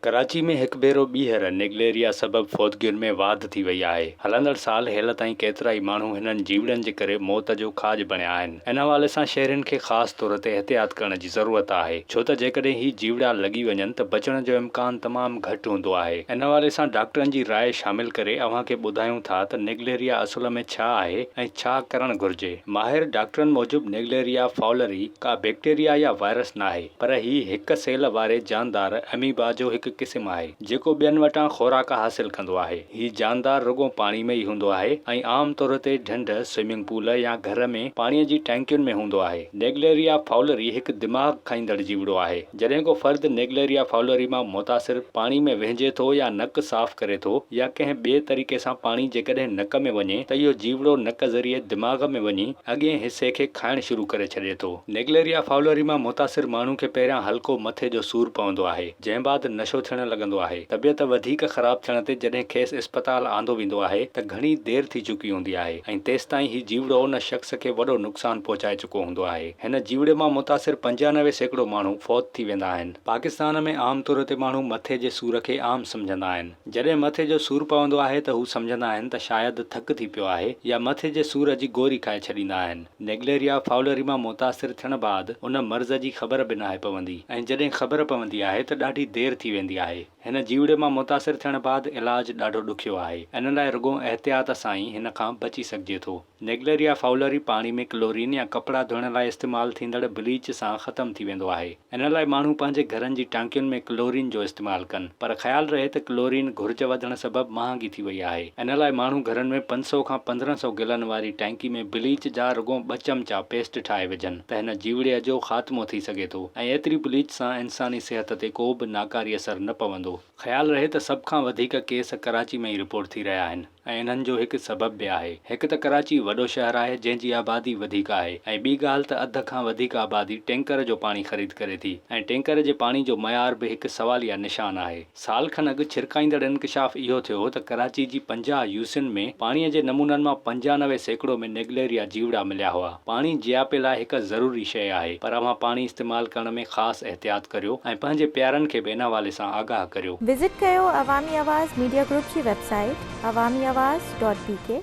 ڪراچي ۾ هڪ ڀيرو ٻيهر نيگليريا سبب فوتگين ۾ واڌ ٿي وئي آهي. هلندڙ سال هيل تائين ڪيترائي ماڻهو هنن جيوڙن جي ڪري موت جو کاڄ بڻيا آهن. ان حوالي سان شهرين کي خاص طور تي احتياط ڪرڻ جي ضرورت آهي ڇو ته جيڪڏهن هي جيوڙا لڳي وڃن ته بچڻ جو امڪان تمام گهٽ هوندو آهي. ان حوالي سان ڊاڪٽرن جي راء شامل ڪري اوهان کي ٻڌايون ٿا ته نيگليريا اصل ۾ ڇا آهي ۽ ڇا ڪرڻ گهرجي. ماهر ڊاڪٽرن موجب نيگليريا فاولري ڪا بيڪٽيريا يا وائرس ناهي. پر هي هڪ سيل واري جاندار اميبا جو هڪ قسم آهي، جيڪو ٻين وٽان خوراڪ حاصل ڪندو آهي. هي جاندار رڳو پاڻي ۾ ئي هوندو آهي ۽ عام طور تي ڍنڍ، سوئمنگ پول يا گهر ۾ پاڻي جي ٽانڪين ۾ هوندو آهي. نيگليريا فاولري هڪ دماغ کائيندڙ جيوڙو آهي. جڏهن ڪو فرد نيگليريا فاولري مان متاثر پاڻي ۾ وهنجي ٿو يا نڪ صاف ڪري ٿو يا ڪنهن ٻئي طريقي سان پاڻي جيڪڏهن نڪ ۾ وڃي ته اهو جيوڙو نڪ ذريعي دماغ ۾ وڃي اڳئين حصي کي کائڻ شروع ڪري ڇڏي ٿو. نيگليريا فاولري مان متاثر ماڻهو کي پهريان هلڪو مٿي جو سور پوندو آهي، جنهن بعد نشو ٿيڻ لڳندو آهي. طبيعت وڌيڪ خراب ٿيڻ تي جڏهن کيس اسپتال آندو ويندو آهي ته گهڻي دير ٿي چڪي هوندي آهي ۽ تيستائين هي جيوڙو ان شخص کي وڏو نقصان پهچائي چڪو هوندو آهي. هن جيوڙي مان متاثر 95% ماڻهو فوت ٿي ويندا آهن. پاڪستان ۾ عام طور تي ماڻهو مٿي جي سور کي عام سمجهندا آهن. جڏهن مٿي جو سور پوندو آهي ته هو سمجهندا آهن ته شايد ٿڪ ٿي پيو آهي يا مٿي جي سور جي گوري کائي ڇڏيندا آهن. نيگليريا فاولري مان متاثر ٿيڻ بعد ان مرض جي خبر به ناهي پوندي ۽ جڏهن خبر پوندي آهي ته ڏاڍي دير ٿي ويندي آهي. هن جيوڙي مان متاثر ٿيڻ بعد علاج ڏاڍو ڏکيو آهي. ان لاء رڳو احتياط سان ئي هن کان بچي سگهجي ٿو. نيگليريا فاولري پاڻي ۾ ڪلورين يا ڪپڙا ڌوئڻ لاء استعمال ٿيندڙ بليچ سان ختم ٿي ويندو آهي. ان لاء ماڻهو پنهنجي گهرن جي ٽانڪين ۾ ڪلورين جو استعمال ڪن. پر خيال رهي ته ڪلورين گهرج وڌڻ سبب مهانگي ٿي وئي آهي. ان لاء ماڻهو گهرن ۾ 500 کان 1500 گيلن واري ٽانڪي ۾ بليچ جا رڳو ٻه چمچا پيسٽ ٺاهي وجهن ته هن جيوڙي جو خاتمو ٿي سگهي ٿو ۽ ايتري بليچ سان انساني صحت تي ڪو به ناڪاري اثر نه پوندو. خيال رهي ته سڀ کان وڌيڪ ڪيس ڪراچي ۾ ئي رپورٽ ٿي رهيا آهن. ۽ انهن جو هڪ سبب به آهي. هڪ ته ڪراچي وڏو شهر آهي جنهن جي آبادي وڌيڪ آهي ۽ ٻي ڳالهه ته اڌ کان وڌيڪ آبادي ٽينڪر جو پاڻي خريد ڪري ٿي ۽ ٽينڪر جي پاڻي جو معيار به هڪ سواليه نشان آهي. سال کن اڳ ڇرڪائيندڙ انڪشاف اهو ٿيو ته ڪراچي جي 50 يوسين ۾ پاڻي جي نمونن مان 95% ۾ نيگليريا جيوڙا مليا هئا. پاڻي جياپي لاء هڪ ضروري شيء آهي پر اوهان پاڻي استعمال ڪرڻ ۾ خاص احتياط ڪريو ۽ پنهنجي پيارن کي به ان حوالي سان آگاهه ڪريو. وزٽ ڪيو عوامي آواز ميڊيا گروپ جي website Awami Awaz dot B K.